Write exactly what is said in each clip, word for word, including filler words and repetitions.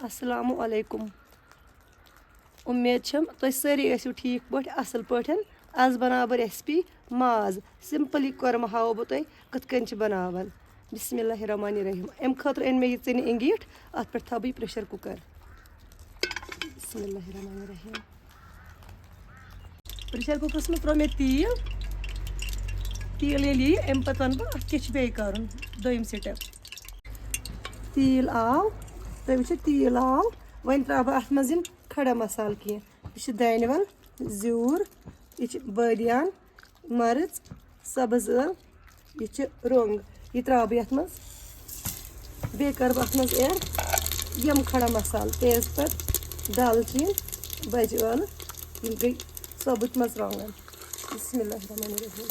السلام علیکم۔ اُمید چھم تُہۍ سٲری ٲسِو ٹھیٖک پٲٹھۍ، اَصٕل پٲٹھۍ۔ آز بَناوٕ بہٕ recipe ماز۔ Simply کۄرمہٕ ہاوو بہٕ تۄہہِ کِتھ کٔنۍ چھِ بَناوان۔ بسم اللہ الرحمن الرحیم۔ اَمہِ خٲطرٕ أنۍ مےٚ یہِ ژِنہِ اِنگیٖٹھ، اَتھ پٮ۪ٹھ تھاوٕ بہٕ یہِ pressure cooker۔ بسم اللہ الرحمن الرحیم۔ Pressure cookerس منٛز ترٛوو مےٚ تیٖل۔ تیٖل ییٚلہِ یِیہِ، اَمہِ پَتہٕ وَنہٕ بہٕ اَتھ کیٛاہ چھِ بیٚیہِ کَرُن، دوٚیِم step۔ تیٖل آو، تُہۍ وٕچھِو تیٖل آو۔ وۄنۍ ترٛاوٕ بہٕ اَتھ منٛز یِم کھڑا مصالہٕ کینٛہہ۔ یہِ چھِ دانہِ وَل، زیُر، یہِ چھِ بٲدیان، مَرٕژ، سَبٕز ٲلہٕ، یہِ چھِ رۄنٛگ۔ یہِ ترٛاوٕ بہٕ یَتھ منٛز۔ بیٚیہِ کَرٕ بہٕ اَتھ منٛز add یِم کھڑا مصالہٕ، تیز پَتہٕ، دالچیٖن، بَجہِ ٲلہٕ۔ یِم گٔے ثٲبِت مَرژٕوانٛگَن۔ بسم اللہ الرحمن الرحیم۔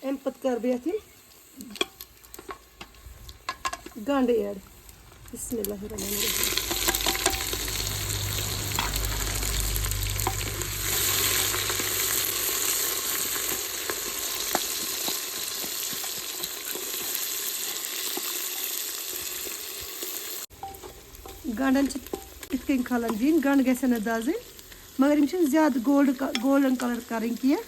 اَمہِ پَتہٕ کَرٕ بہٕ یَتھ یِم گَنٛڈٕ add۔ بسم اللہ الرحمن الرحیم۔ گَنٛڈَن چھِ یِتھ کٔنۍ کھَلَن دِنۍ، گَنٛڈٕ گژھن نہٕ دَزٕنۍ، مگر یِم چھِنہٕ زیادٕ گولڈ، گولڈن کلر کَرٕنۍ کینٛہہ۔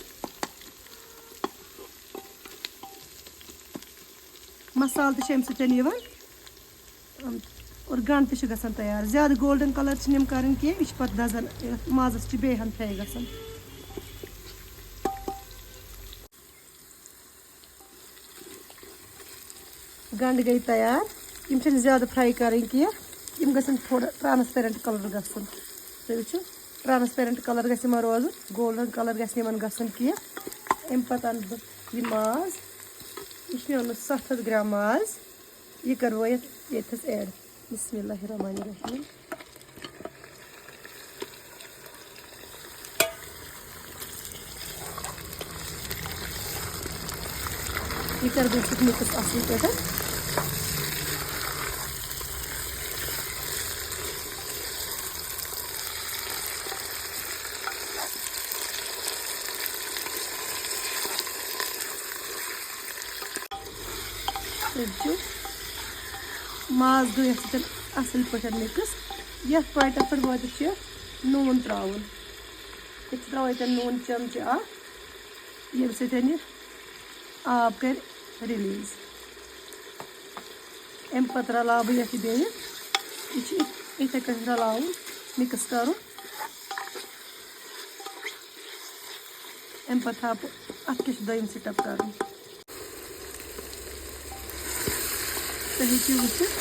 مصالہٕ تہِ چھِ اَمہِ سۭتۍ یِوان، اور گَنٛڈٕ تہِ چھِ گژھان تیار۔ زیادٕ گولڈن کلر چھِنہٕ یِم کَرٕنۍ کینٛہہ، یہِ چھِ پَتہٕ دَزان، یَتھ مازَس چھِ بیٚیہِ ہَن fry گژھان۔ گنٛڈٕ گٔے تیار۔ یِم چھِنہٕ زیادٕ fry کَرٕنۍ کینٛہہ، یِم گژھن تھوڑا transparent colour گژھُن۔ تُہۍ وٕچھِو، transparent colour گژھِ یِمن روزُن، golden colour گژھِ نہٕ یِمن گژھُن کینٛہہ۔ اَمہِ پَتہٕ اَنہٕ بہٕ یہِ ماز، یہِ چھُ مےٚ اوٚنمُت ستھ ہَتھ گرٛام ماز، یہِ کَرٕ بہٕ یَتھ، ییٚتھَس add۔ بسم اللہ الرحمن الرحیم۔ یہِ کَرٕ بہٕ أسۍ mix اَصٕل پٲٹھۍ۔ تُہۍ وٕچھِو، ماز گوٚو یَتھ سۭتۍ اَصٕل پٲٹھۍ mix۔ یَتھ point پٮ۪ٹھ وٲتِتھ چھِ نوٗن ترٛاوُن۔ أسۍ چھِ ترٛاوان ییٚتٮ۪ن نوٗن چمچہٕ اَکھ، ییٚمہِ سۭتۍ یہِ آب کَرِ release۔ اَمہِ پَتہٕ رَلاوٕ بہٕ یَتھ یہِ بیٚیہِ۔ یہِ چھِ یِتھ-، یِتھَے کٔنۍ رَلاوُن، mix کَرُن۔ اَمہِ پَتہٕ تھاوٕ بہٕ اَتھ کیٛاہ چھُ دوٚیِم step کَرُن۔ تُہۍ ہیٚکِو وٕچھِتھ،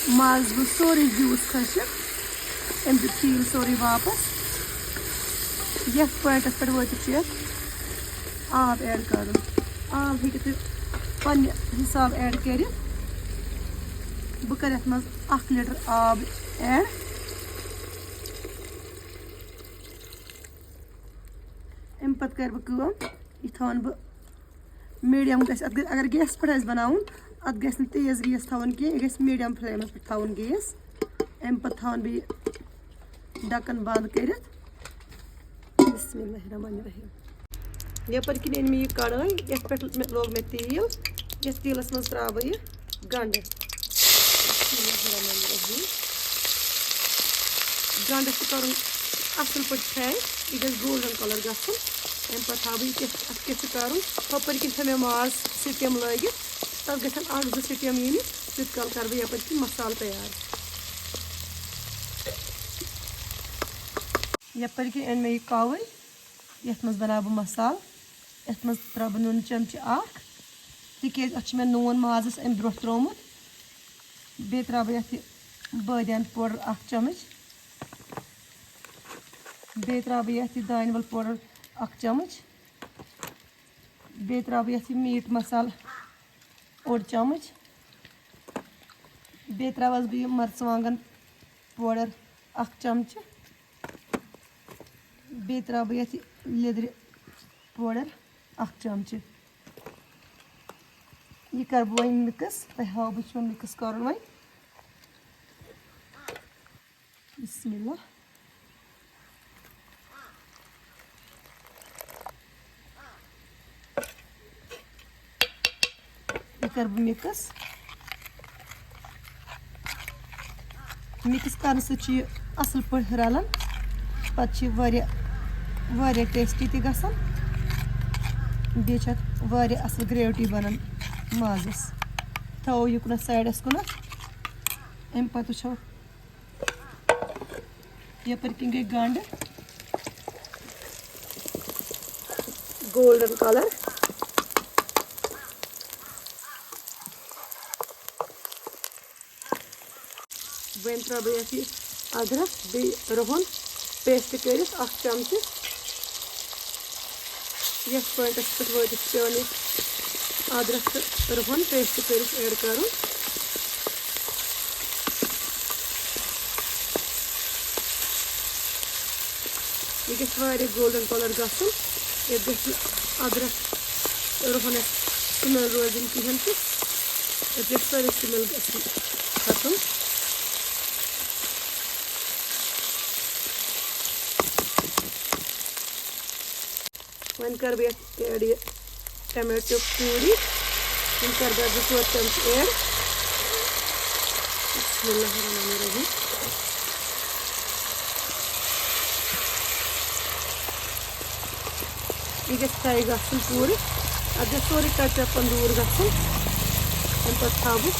ماز گوٚو سورُے juice کھٔسِتھ، أمۍ دیُت تیٖل سورُے واپَس۔ یَتھ point پٮ۪ٹھ وٲتِتھ چھُ یَتھ آب add کَرُن۔ آب ہیٚکِو تُہۍ پنٛنہِ حِساب add کٔرِتھ۔ بہٕ کَرٕ یَتھ منٛز اَکھ litre آب add۔ اَمہِ پَتہٕ کَرٕ بہٕ کٲم، یہِ تھاوَن بہٕ medium گژھِ، اَتھ گژھِ، اگر gas پٮ۪ٹھ آسہِ بَناوُن، اَتھ گژھِ نہٕ تیز gas تھاوُن کینٛہہ، یہِ گژھِ medium flameَس پٮ۪ٹھ تھاوُن gas۔ اَمہِ پَتہٕ تھاوَن بہٕ یہِ ڈَکَن بنٛد کٔرِتھ۔ بسم اللہ الرحمن الرحیم۔ یَپٲرۍ کِنۍ أنۍ مےٚ یہِ کڑٲے، یَتھ پٮ۪ٹھ مےٚ لوگ مےٚ تیٖل۔ یَتھ تیٖلَس منٛز ترٛاوٕ بہٕ یہِ گنٛڈٕ۔ بسم اللہ الرحمن الرحیم۔ گنٛڈَس چھُ کَرُن اَصٕل پٲٹھۍ fry، یہِ گژھِ golden colour گژھُن۔ اَمہِ پَتہٕ تھاوٕ بہٕ یہِ کیٛاہ، اَتھ کیٛاہ چھُ کَرُن۔ ہُپٲرۍ کِنۍ تھٲو مےٚ ماز steam لٲگِتھ، تَتھ گژھن اَکھ زٕ steam یِنہِ، تیوٗت کال کَرٕ بہٕ یَپٲرۍ کِنۍ مصالہٕ تیار۔ یَپٲرۍ کِنۍ أنۍ مےٚ یہِ کَوٕلۍ، یَتھ منٛز بَناوٕ بہٕ مصالہٕ۔ یَتھ منٛز ترٛاوٕ بہٕ نُن چَمچہٕ اَکھ، تِکیٛازِ اَتھ چھُ مےٚ نوٗن مازَس اَمہِ برٛونٛہہ ترٛوومُت۔ بیٚیہِ ترٛاوٕ بہٕ یَتھ یہِ بٲدیان powder اَکھ چَمٕچ۔ بیٚیہِ ترٛاوٕ بہٕ یَتھ یہِ دانہِ وَل powder اَکھ چَمٕچ۔ بیٚیہِ ترٛاوٕ بہٕ یَتھ یہِ meat مصالہٕ اوٚڑ چَمٕچ۔ بیٚیہِ ترٛاوَس بہٕ یہِ مَرژٕوانٛگَن powder اَکھ چَمچہٕ۔ بیٚیہِ ترٛاوٕ بہٕ یَتھ یہِ لیٚدرِ powder اَکھ چَمچہٕ۔ یہِ کَرٕ بہٕ وۄنۍ mix، تۄہہِ ہاوٕ بہٕ یہِ چھُ mix کَرُن وۄنۍ۔ بسم اللہ۔ کَرٕ بہٕ مِکٕس۔ مِکٕس کَرنہٕ سۭتۍ چھُ یہِ اَصٕل پٲٹھۍ رَلان، پَتہٕ چھِ یہِ واریاہ، واریاہ ٹیسٹی تہِ گژھان، بیٚیہِ چھِ اَتھ واریاہ اَصٕل گریوٹی بَنان مازَس۔ تھاوو یہِ کُنَتھ سایڈَس کُنَتھ۔ اَمہِ پَتہٕ وٕچھو یَپٲرۍ کِنۍ گٔے گَنٛڈٕ، گولڈن کَلر۔ وۄنۍ ترٛاوٕ بہٕ یَتھ یہِ أدرَکھ بیٚیہِ رُہَن پیسٹ کٔرِتھ اَکھ چمچہٕ۔ یَتھ پوینٹَس پٮ۪ٹھ وٲتِتھ چھُ پٮ۪وان یہِ أدرَکھ تہٕ رُہَن پیسٹ کٔرِتھ ایڈ کَرُن۔ یہِ گژھِ واریاہ گولڈن کلر گژھُن۔ یَتھ گژھِ نہٕ أدرَکھ رُہَنَس سمیل روزٕنۍ کِہیٖنۍ تہِ۔ یَتھ گژھِ سٲرٕے سمیل گژھٕنۍ ختم۔ وۄنۍ کَرٕ بہٕ یَتھ ایڈ یہِ ٹمیٹو پیوری۔ یِم کَرٕ بہٕ اَتھ زٕ ژور چمچہٕ ایڈ۔ بسم اللہ الرحمن الرحیم۔ یہِ گژھِ فراے گژھُن پوٗرٕ۔ اَتھ گژھِ سورُے کَچا پَن دوٗر گژھُن۔ اَمہِ پَتہٕ تھاوٕ بہٕ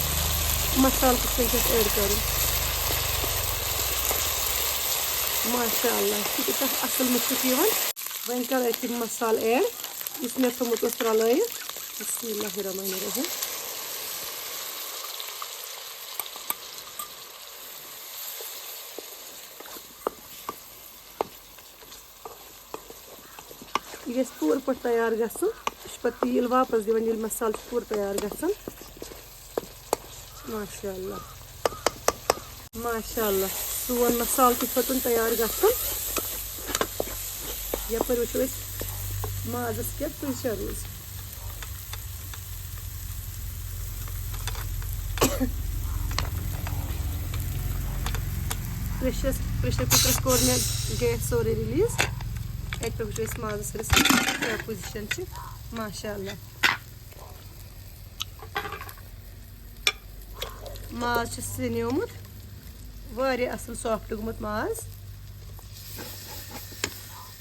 مصالہٕ کِتھ کٔنۍ چھِ اَتھ ایڈ کَرُن۔ ماشاء اللہ، یہِ چھُ تیوٗتاہ اَصٕل مُشُک یِوان۔ وۄنۍ کَرو أسۍ یہِ مصالہٕ ایڈ، یُس مےٚ تھوٚمُت اوس رَلٲیِتھ۔ بسم اللہ الرحمن الرحیم۔ یہِ گژھِ پوٗرٕ پٲٹھۍ تیار گژھُن۔ یہِ چھُ پَتہٕ تیٖل واپَس دِوان، ییٚلہِ مصالہٕ چھُ پوٗرٕ تیار گژھان۔ ماشاء اللہ، ماشاء اللہ، سون مصالہٕ تہِ ہیوٚتُن تیار گژھُن۔ یَپٲرۍ وٕچھو أسۍ مازَس کیٛاہ پُزِشَن روٗز۔ پریشرس، پریشر کُکرس کوٚر مےٚ گیس سورُے ریلیٖز۔ اَتہِ پٮ۪ٹھ وٕچھو أسۍ مازَس سٲرِس کیٛاہ پُزِشَن چھِ۔ ماشاء اللہ، ماز چھُ سِنیومُت، واریاہ اَصٕل سافٹ گوٚمُت ماز۔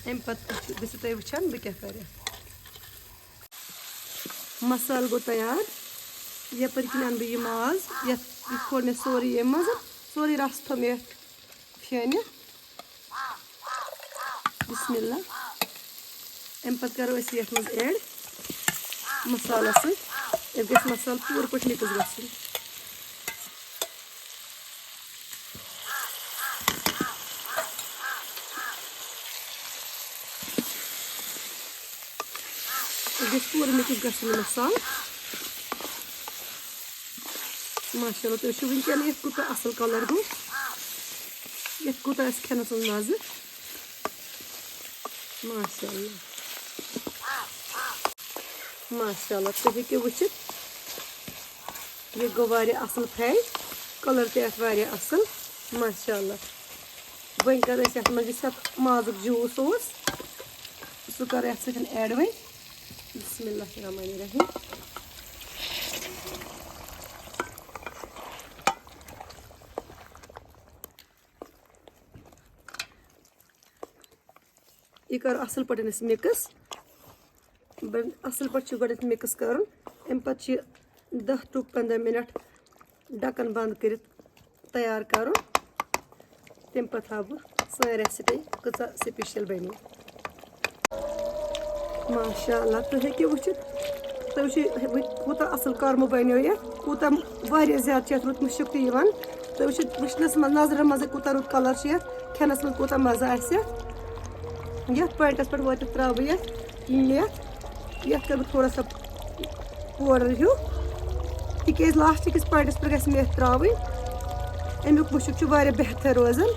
اَمہِ پَتہٕ وٕچھِو، گٔژھِو تُہۍ وٕچھان بہٕ کیٛاہ کَرٕ۔ مصالہٕ گوٚو تیار۔ یَپٲرۍ کِنۍ اَنہٕ بہٕ یہِ ماز، یَتھ، یہِ کھول مےٚ سورُے ییٚمہِ منٛز، سورُے رَس تھوٚو مےٚ یَتھ پھیٚنِتھ۔ بسم اللہ۔ اَمہِ پَتہٕ کَرو أسۍ یَتھ منٛز ایڈ مصالَس سۭتۍ۔ یَتھ گژھِ مصالہٕ پوٗرٕ پٲٹھۍ مِکٕس گژھُن۔ یہِ گژھِ پوٗرٕ مِکٕس گژھُن یہِ مصالہٕ۔ ماشاء اللہ، تُہۍ وٕچھِو وٕنکیٚن یَتھ کوٗتاہ اَصٕل کَلَر گوٚو، یَتھ کوٗتاہ آسہِ کھٮ۪نَس منٛز مَزٕ۔ ماشاء اللہ، ماشاء اللہ، تُہۍ ہیٚکِو وٕچھِتھ، یہِ گوٚو واریاہ اَصٕل فراے، کَلَر تہِ آسہِ واریاہ اَصٕل۔ ماشاء اللہ، وۄنۍ کَرو أسۍ یَتھ منٛز، یُس یَتھ مازُک جوٗس اوس، سُہ کَرو یَتھ سۭتۍ ایڈ وۄنۍ۔ بسم اللہ الرحمن الرحیم۔ یہِ کَرو اَصٕل پٲٹھۍ أسۍ مِکٕس۔ بَڑٕ اَصٕل پٲٹھۍ چھُ گۄڈٕنٮ۪تھ مِکٕس کَرُن۔ اَمہِ پَتہٕ چھِ دَہ to پنٛداہ مِنَٹ ڈَکَن بنٛد کٔرِتھ تیار کَرُن۔ تَمہِ پَتہٕ ہاوٕ بہٕ سٲنۍ ریسپی کۭژاہ سپیشل بَنے۔ ماشاء اللہ، تُہۍ ہیٚکِو وٕچھِتھ، تُہۍ وٕچھِو وۄنۍ کوٗتاہ اَصٕل کۄرمہٕ بَنیو یَتھ، کوٗتاہ واریاہ زیادٕ چھِ یَتھ رُت مُشُک تہِ یِوان۔ تُہۍ وٕچھِو وٕچھنَس منٛز، نظرَن منٛزٕے کوٗتاہ رُت کَلَر چھُ یَتھ، کھٮ۪نَس منٛز کوٗتاہ مَزٕ آسہِ یَتھ۔ یَتھ پوینٹَس پٮ۪ٹھ وٲتِتھ ترٛاوٕ بہٕ یَتھ میتھ، یَتھ کَرٕ بہٕ تھوڑا سا پوڈر ہیوٗ، تِکیٛازِ لاسٹ کِس پوینٹَس پٮ۪ٹھ گژھِ میتھ ترٛاوٕنۍ۔ اَمیُک مُشُک چھُ واریاہ بہتر روزان۔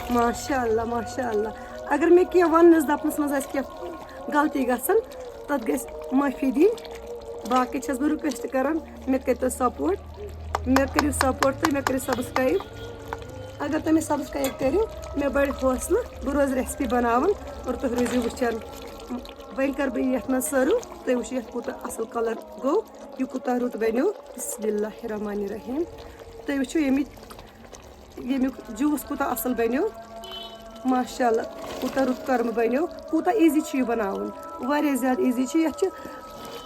ماشاء اللہ، ماشاء اللہ۔ اگر مےٚ کینٛہہ وَننَس دَپنَس منٛز آسہِ کینٛہہ غلطی گژھان، تَتھ گژھِ معٲفی دِنۍ۔ باقٕے چھَس بہٕ رِکویسٹ کَران، مےٚ کٔرۍتو سپورٹ، مےٚ کٔرِو سپورٹ تہٕ مےٚ کٔرِو سبسکرایب۔ اگر تُہۍ مےٚ سبسکرایب کٔرِو، مےٚ بَڑِ حوصلہٕ، بہٕ روزٕ ریسپی بَناوان اور تُہۍ روٗزِو وٕچھان۔ وۄنۍ کَرٕ بہٕ یَتھ منٛز سٔرٕو۔ تُہۍ وٕچھِو یَتھ کوٗتاہ اَصٕل کَلَر گوٚو، یہِ کوٗتاہ رُت بَنیو۔ بسم اللہ الرحمن الرحیم۔ تُہۍ وٕچھِو ییٚمِچ ییٚمیُک جوٗس کوٗتاہ اَصٕل بَنیو۔ ماشاء اللہ، کوٗتاہ رُت کۄرمہٕ بَنیو، کوٗتاہ ایٖزی چھُ یہِ بَناوُن، واریاہ زیادٕ ایٖزی چھُ۔ یَتھ چھُ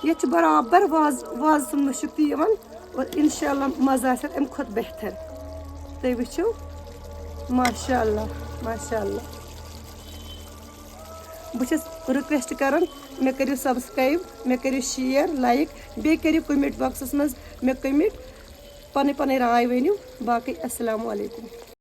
یَتھ چھُ برابر واز وازٕ سُنٛد مُشُک تہِ یِوان، اور اِنشاء اللہ مَزٕ آسہِ اَتھ اَمہِ کھۄتہٕ بہتر۔ تُہۍ وٕچھِو، ماشاء اللہ، ماشاء اللہ۔ بہٕ چھَس رِکوٮ۪سٹ کَران، مےٚ کٔرِو سبسکرایب، مےٚ کٔرِو شِیَر، لایک، بیٚیہِ کٔرِو کمنٹ باکسَس منٛز مےٚ کمنٹ، پَنٕنۍ پَنٕنۍ راے ؤنِو۔ باقٕے السلام علیکم۔